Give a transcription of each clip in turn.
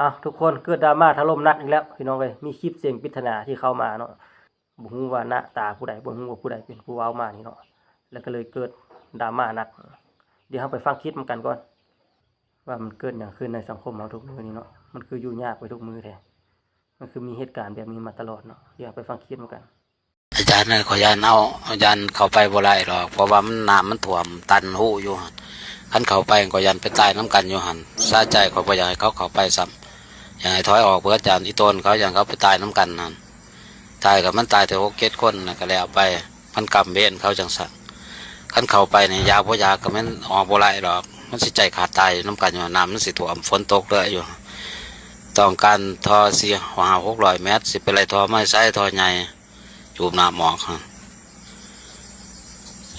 ອ້າວ ທຸກຄົນ ເກີດດຣາມາຖະຫຼົ່ມໜັກອີກແລ້ວພີ່ນ້ອງເອີຍ. ມີຄລິບສຽງປິດທະນາທີ່ເຂົ້າມາເນາະ, ບໍ່ຮູ້ວ່າໜ້າຕາຜູ້ໃດ, ບໍ່ຮູ້ວ່າຜູ້ໃດເປັນຜູ້ເວົ້າມານີ້ເນາະ, ແລ້ວກໍເລີຍເກີດດຣາມາໜັກ. ດຽວເຮົາໄປຟັງຄລິບນຳກັນກ່ອນ ວ່າມັນເກີດຫຍັງຂຶ້ນໃນສັງຄົມເຮົາທຸກມື້ນີ້ເນາະ, ມັນຄືຢູ່ຍາກໄປທຸກມື້ແທ້, ມັນຄືມີເຫດການແບບນີ້ມາຕະຫຼອດເນາະ. ດຽວເຮົາໄປຟັງຄລິບນຳກັນ. ອາຈານເອີຍ ຂ້ອຍຢ້ານເອົາ ຢ້ານເຂົ້າໄປບໍ່ໄດ້ດອກ ເພາະວ່າມັນ ນ້ຳມັນຖ້ວມຕັນຮູຢູ່ຫັ້ນ. ຄັນເຂົ້າໄປຂ້ອຍຢ້ານໄປຕາຍນຳກັນຢູ່ຫັ້ນ. ສາໃຈຂ້ອຍບໍ່ຢາກໃຫ້ເຂົາເຂົ້າໄປຊ້ຳ, ຢາກໃຫ້ຖອຍອອກເບີດ. ຢ້ານອີ່ຕົນເຂົາ ຢ້ານເຂົາໄປຕາຍນຳກັນຫັ້ນ. ຕາຍກໍມັນຕາຍແຕ່ຫົກເຈັດຄົນນະ ກໍແລ້ວໄປ, ມັນກຳເວນເຂົາຈັ່ງຊັ້ນ. ຄັນເຂົ້າໄປນີ້ ຢາກບໍ່ຢາກກໍແມ່ນອອກບໍ່ໄດ້ດອກ, ມັນຊິໃຈຂາດຕາຍນຳກັນຢູ່. ນ້ຳມັນຊິຖ້ວມ ຝົນຕົກເລື້ອຍຢູ່. ຕ້ອງການທໍ່ສີ່ຫ້າຫົກຮ້ອຍແມັດ ຊິໄປໄລ່ທໍ່ມາໃສ ທໍ່ໃຫຍ່? ສູບນ້ຳອອກຫັ້ນ.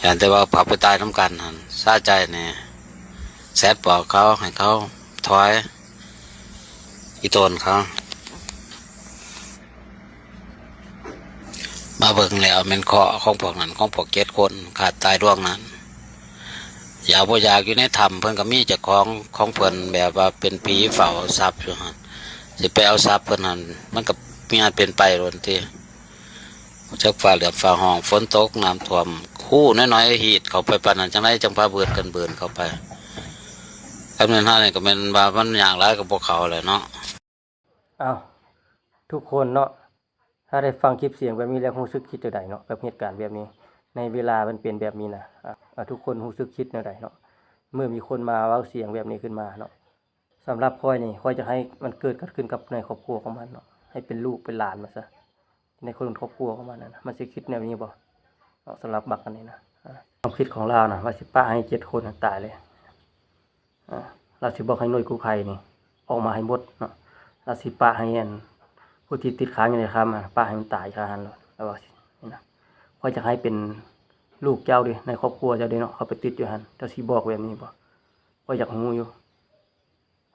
ຢ້ານແຕ່ວ່າເຂົາໄປຕາຍນຳກັນຫັ້ນ. ສາໃຈນີ້ແຊັດບອກເຂົາ ໃຫ້ເຂົາຖອຍອີ່ຕົນເຂົາ. ມາເບິ່ງແລ້ວແມ່ນເຄາະຂອງພວກນັ້ນ, ຂອງພວກເຈັດຄົນຂາດຕາຍດວງນັ້ນ. ຢາກບໍ່ຢາກ ຢູ່ໃນຖ້ຳເພິ່ນກໍມີເຈົ້າຂອງຂອງເພິ່ນ, ແບບວ່າເປັນຜີເຝົ້າຊັບຢູ່ຫັ້ນ. ຊິໄປເອົາຊັບເພິ່ນຫັ້ນ ມັນກໍມີອັນເປັນໄປໂລດຕິ. ຈັກຟ້າເຫຼືອມຟ້າຮ້ອງ, ຝົນຕົກ, ນ້ຳຖ້ວມ, ຮູນ້ອຍໆ ຮີດເຂົ້າໄປປານນັ້ນ, ຈັ່ງໃດຈັ່ງພາເບີດກັນເບີນເຂົ້າໄປ. ຄັນແມ່ນເຮົານີ້ກໍແມ່ນວ່າມັນຍາກຫຼາຍກໍບໍ່ເຂົ້າແຫຼະເນາະ. ອ້າວ ທຸກຄົນເນາະ, ຖ້າໄດ້ຟັງຄລິບສຽງແບບນີ້ແລ້ວ ຮູ້ສຶກຄິດຈັ່ງໃດເນາະ ກັບເຫດການແບບນີ້? ໃນເວລາມັນເປັນແບບນີ້ນະ ອາ ອາ ທຸກຄົນຮູ້ສຶກຄິດແນວໃດເນາະ ເມື່ອມີຄົນມາເວົ້າສຽງແບບນີ້ຂຶ້ນມາເນາະ? ສຳລັບຂ້ອຍນີ້ ຂ້ອຍຈະໃຫ້ມັນເກີດຂຶ້ນກັບໃນຄອບຄົວຂອງມັນເນາະ, ໃຫ້ເປັນລູກເປັນຫຼານມັນຊະ, ໃນຄົນຄອບຄົວຂອງມັນນັ້ນນະ ມັນຊິຄິດແນວນີ້ບໍ່ເນາະ? ສຳລັບບັກອັນນີ້ນະ ອາ ຄວາມຄິດຂອງລາວນະ ວ່າຊິປະໃຫ້ເຈັດຄົນຫັ້ນຕາຍເລີຍ. ອາ ລາວຊິບອກໃຫ້ໜ່ວຍກູ້ໄພນີ້ອອກມາໃຫ້ໝົດເນາະ, ລາວຊິປະໃຫ້ອັນ ຜູ້ທີ່ຕິດຄ້າງຢູ່ໃນຖ້ຳຫັ້ນ ປະໃຫ້ມັນຕາຍຄາຫັ້ນໂລດ ລາວວ່າຊີ້ນະ. ຂ້ອຍຈະໃຫ້ເປັນລູກເຈົ້າເດ້ ໃນຄອບຄົວເຈົ້າເດ້ເນາະ, ເຂົາໄປຕິດຢູ່ຫັ້ນ ເຈົ້າຊິບອກແບບນີ້ບໍ່? ຂ້ອຍຢາກຮູ້ຢູ່.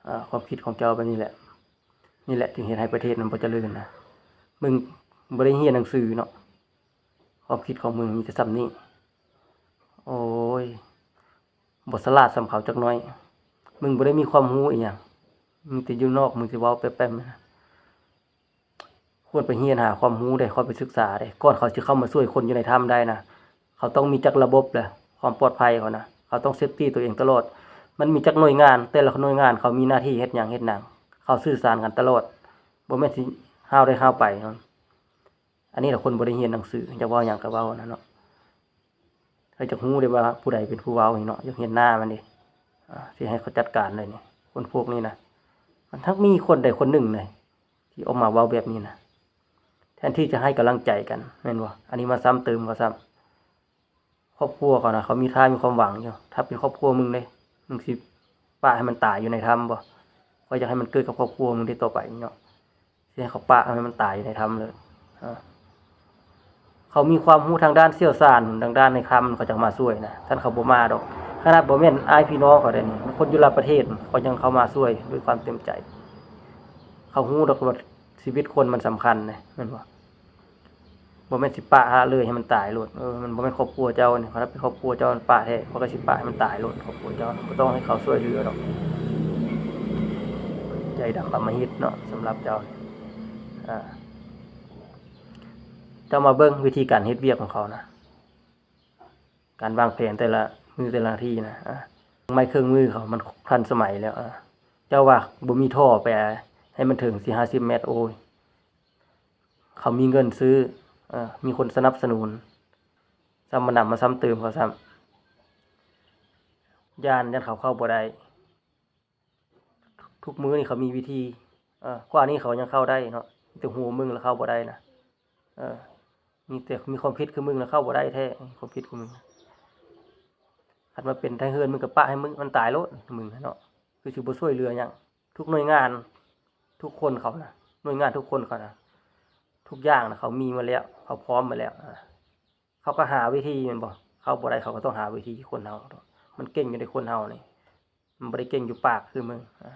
ອາ ຄວາມຄິດຂອງເຈົ້າແບບນີ້ແຫຼະ, ນີ້ແຫຼະຈຶ່ງເຮັດໃຫ້ປະເທດມັນບໍ່ຈະເລີນນະ. ມຶງບໍ່ໄດ້ຮຽນໜັງສືເນາະ, ຄວາມຄິດຂອງມຶງມີແຕ່ສ່ຳນີ້. ໂອ້ຍ ບໍ່ສະຫຼາດສ່ຳເຂົາຈັກໜ້ອຍ. ມຶງບໍ່ໄດ້ມີຄວາມຮູ້ອີ່ຫຍັງ, ມີແຕ່ຢູ່ນອກ, ມີແຕ່ເວົ້າແປມໆ. ຄວນໄປຮຽນຫາຄວາມຮູ້ເດ້, ຄວນໄປສຶກສາເດ້. ກ່ອນເຂົາຊິເຂົ້າມາຊ່ວຍຄົນຢູ່ໃນຖ້ຳໄດ້ນະ, ເຂົາຕ້ອງມີຈັກລະບົບແຫຼະ, ຄວາມປອດໄພເຂົານະ, ເຂົາຕ້ອງເຊຟຕີຕົວເອງຕະຫຼອດ. ມັນມີຈັກໜ່ວຍງານ, ແຕ່ລະໜ່ວຍງານເຂົາມີໜ້າທີ່ເຮັດຫຍັງເຮັດໜັງ, ເຂົາສື່ສານກັນຕະຫຼອດ, ບໍ່ແມ່ນຊິຫ້າວໄດ້ຫ້າວໄປ. ອັນນີ້ລະຄົນບໍ່ໄດ້ຮຽນໜັງສື, ຢາກເວົ້າຫຍັງກໍເວົ້າຫັ້ນນະເນາະ. ເຮົາຢາກຮູ້ເດ້ວ່າຜູ້ໃດເປັນຜູ້ເວົ້ານີ້ເນາະ, ຢາກເຫັນໜ້າມັນເດ້. ອາ ຊິໃຫ້ເຂົາຈັດການເລີຍນີ້, ຄົນພວກນີ້ນະ. ມັນທັກມີຄົນໃດຄົນໜຶ່ງໃດທີ່ອອກມາເວົ້າແບບນີ້ນະ, ແທນທີ່ຈະໃຫ້ກຳລັງໃຈກັນ ແມ່ນບໍ່? ອັນນີ້ມາຊ້ຳເຕີມເຂົາຊ້ຳ. ຄອບຄົວເຂົານະ ເຂົາມີທ່າມີຄວາມຫວັງຢູ່, ຖ້າເປັນຄອບຄົວມຶງເດ້ ມຶງຊິປະໃຫ້ມັນຕາຍຢູ່ໃນຖ້ຳບໍ່? ຂ້ອຍຢາກໃຫ້ມັນເກີດກັບຄອບຄົວມຶງເດ້ຕໍ່ໄປນີ້ເນາະ. ຊິໃຫ້ເຂົາປະໃຫ້ມັນຕາຍໃນຖ້ຳເລີຍ. ເອີ ເຂົາມີຄວາມຮູ້ທາງດ້ານຊ່ຽວຊານ ທາງດ້ານໃນຖ້ຳ ເຂົາຈັ່ງມາຊ່ວຍນະ, ຄັນເຂົາບໍ່ມາດອກ. ຂະໜາດບໍ່ແມ່ນອ້າຍພີ່ນ້ອງເຂົາໄດ໋ນີ້, ຄົນຢູ່ລາວປະເທດ ເຂົາຍັງເຂົ້າມາຊ່ວຍດ້ວຍຄວາມເຕັມໃຈ. ເຂົາຮູ້ດອກວ່າຊີວິດຄົນມັນສຳຄັນນະ ແມ່ນບໍ່? ບໍ່ແມ່ນຊິປະລະເລີຍໃຫ້ມັນຕາຍໂລດ. ເອີ ມັນບໍ່ແມ່ນຄອບຄົວເຈົ້ານີ້, ຄັນເປັນຄອບຄົວເຈົ້າປະແທ້ ຂ້ອຍກໍຊິປະໃຫ້ມັນຕາຍໂລດ. ຄອບຄົວເຈົ້າບໍ່ຕ້ອງໃຫ້ເຂົາຊ່ວຍເຫຼືອດອກ. ໃຈດຳອຳມະຫິດເນາະ ສຳລັບເຈົ້ານີ້. ອາ ເຈົ້າມາເບິ່ງວິທີການເຮັດວຽກຂອງເຂົານະ, ການວາງແຜນແຕ່ລະມື້ແຕ່ລະນາທີນະ. ອາ ໄມ້ເຄື່ອງມືເຂົາມັນທັນສະໄໝແລ້ວ. ອາ ເຈົ້າວ່າບໍ່ມີທໍ່ໄປໃຫ້ມັນເຖິງສີ່ຫ້າສິບແມັດ, ໂອ້ຍ ເຂົາມີເງິນຊື້, ເອີ ມີຄົນສະໜັບສະໜູນ, ຊ້ຳມານຳມາຊ້ຳເຕີມເຂົາຊ້ຳ. ຢ້ານ ຢ້ານເຂົາເຂົ້າບໍ່ໄດ້. ທຸກມື້ນີ້ເຂົາມີວິທີ, ເອີ ກວ່ານີ້ເຂົາຍັງເຂົ້າໄດ້ເນາະ, ມີແຕ່ຮູ້ມຶງແລ້ວເຂົ້າບໍ່ໄດ້ນະ. ເອີ ມີແຕ່ມີຄວາມຜິດຄືມຶງແລ້ວເຂົ້າບໍ່ໄດ້ແທ້, ມີຄວາມຜິດຄືມຶງ. ຄັນວ່າເປັນໄທເຮືອນ ມຶງກໍປະໃຫ້ມຶງ ມັນຕາຍໂລດ, ມຶງຫັ້ນເນາະ ຄືຊິບໍ່ຊ່ວຍເຫຼືອຫຍັງ. ທຸກໜ່ວຍງານ ທຸກຄົນເຂົານະ, ໜ່ວຍງານທຸກຄົນເຂົານະ, ທຸກຢ່າງນະ ເຂົາມີໝົດແລ້ວ, ເຂົາພ້ອມໝົດແລ້ວ. ອາ ເຂົາກໍຫາວິທີແມ່ນບໍ່? ເຂົາບໍ່ໄດ້ ເຂົາກໍຕ້ອງຫາວິທີ. ຄົນເຮົາມັນເກັ່ງຢູ່ໃນຄົນເຮົານີ້, ມັນບໍ່ໄດ້ເກັ່ງຢູ່ປາກຄືມຶງ. ອາ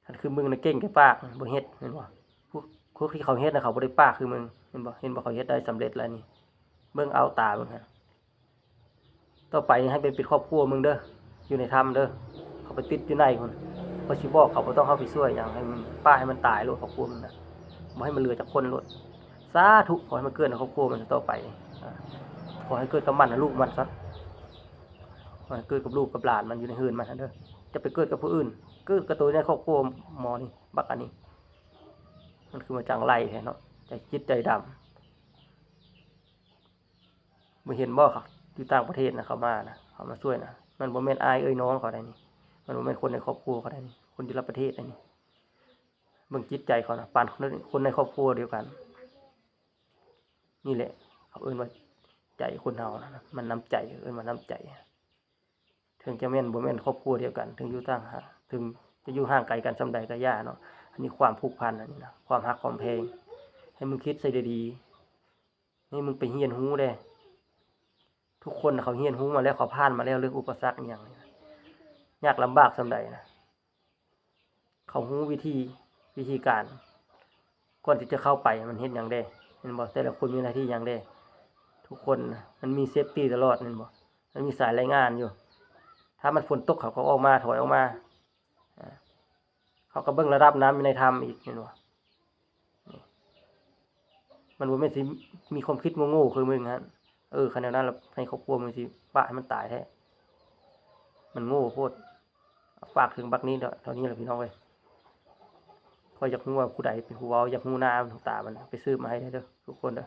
ຄັນຄືມຶງນະເກັ່ງແຕ່ປາກ ບໍ່ເຮັດແມ່ນບໍ່? ພວກ ພວກທີ່ເຂົາເຮັດນະ ເຂົາບໍ່ໄດ້ປາກຄືມຶງ ແມ່ນບໍ່? ເຫັນບໍ່? ເຂົາເຮັດໄດ້ສຳເລັດແລ້ວນີ້, ເບິ່ງເອົາຕາເບິ່ງຫັ້ນ. ຕໍ່ໄປນີ້ໃຫ້ເປັນ ເປັນຄອບຄົວມຶງເດີ, ຢູ່ໃນຖ້ຳເດີ, ເຂົາໄປຕິດຢູ່ໃນພຸ້ນ. ຂ້ອຍຊິບອກເຂົາ ບໍ່ຕ້ອງເຂົ້າໄປຊ່ວຍຫຍັງ ໃຫ້ມັນ ປະໃຫ້ມັນຕາຍໂລດ ຄອບຄົວມັນນະ ບໍ່ໃຫ້ມັນເຫຼືອຈັກຄົນໂລດ. ສາທຸ ຂໍໃຫ້ມັນເກີດໃນຄອບຄົວມັນຕໍ່ໄປນີ້ ອ່າ ຂໍໃຫ້ເກີດກັບມັນນະ ລູກມັນຊະ ຂໍໃຫ້ເກີດກັບລູກກັບຫຼານມັນ ຢູ່ໃນເຮືອນມັນຫັ້ນເດີ. ຢ່າໄປເກີດກັບຜູ້ອື່ນ ເກີດກັບໂຕໃນຄອບຄົວໝໍນີ້ ບັກອັນນີ້ ມັນຄືມາຈັງໄລແທ້ເນາະ ໃຈຈິດໃຈດຳ. ບໍ່ເຫັນບໍ່ ເຂົາຢູ່ຕ່າງປະເທດນະ ເຂົາມານະ ເຂົາມາຊ່ວຍນະ ມັນບໍ່ແມ່ນອ້າຍເອື້ອຍນ້ອງເຂົາໃດນີ້ ມັນບໍ່ແມ່ນຄົນໃນຄອບຄົວເຂົາໃດນີ້ ຄົນຢູ່ລະປະເທດໃດນີ້. ເບິ່ງຈິດໃຈເຂົານະ ປານຄົນໃນຄອບຄົວດຽວກັນ. ນີ້ແຫຼະ ເຂົາເອີ້ນວ່າໃຈຄົນເຮົານະ ມັນນ້ຳໃຈ ເອີ້ນວ່ານ້ຳໃຈ. ເຖິງຈະແມ່ນບໍ່ແມ່ນຄອບຄົວດຽວກັນ ເຖິງຢູ່ຕ່າງຫາກ ເຖິງຈະຢູ່ຫ່າງໄກກັນສ່ຳໃດກໍຢ່າເນາະ ອັນນີ້ຄວາມຜູກພັນ ອັນນີ້ນະ ຄວາມຮັກຄວາມແພງ. ໃຫ້ມຶງຄິດໃສ່ດີໆ ໃຫ້ມຶງໄປຮຽນຮູ້ແດ່. ທຸກຄົນເຂົາຮຽນຮູ້ມາແລ້ວ ເຂົາຜ່ານມາແລ້ວ ເລື່ອງອຸປະສັກອີ່ຫຍັງນີ້ນະ ຍາກລຳບາກສ່ຳໃດນະ ເຂົາຮູ້ວິທີ ວິທີການ ກ່ອນທີ່ຈະເຂົ້າໄປ ມັນເຮັດຫຍັງແດ່ ແມ່ນບໍ່? ແຕ່ລະຄົນມີໜ້າທີ່ຫຍັງແດ່? ທຸກຄົນນະ ມັນມີເຊຟຕີຕະຫຼອດ ແມ່ນບໍ່? ມັນມີສາຍລາຍງານຢູ່ ຖ້າມັນຝົນຕົກ ເຂົາກໍອອກມາ ຖອຍອອກມາ ອ່າ ເຂົາກໍເບິ່ງລະດັບນ້ຳຢູ່ໃນຖ້ຳອີກ ແມ່ນບໍ່? ນີ້ ມັນບໍ່ແມ່ນຊິມີຄວາມຄິດໂງ່ໆຄືມຶງຫັ້ນ. ເອີ ຄັນແນວນັ້ນລະ ໃນຄອບຄົວມຶງຊິປະໃຫ້ມັນຕາຍແທ້ ມັນໂງ່ໂພດ. ຝາກເຖິງບັກນີ້ເນາະ ເທົ່ານີ້ລະພີ່ນ້ອງເອີຍ. ຂ້ອຍຢາກຮູ້ວ່າຜູ້ໃດເປັນຜູ້ເວົ້າ ຢາກຮູ້ໜ້າເປັນຕາມັນ ໄປສືບມາໃຫ້ແດ່ເດີ ທຸກຄົນເດີ.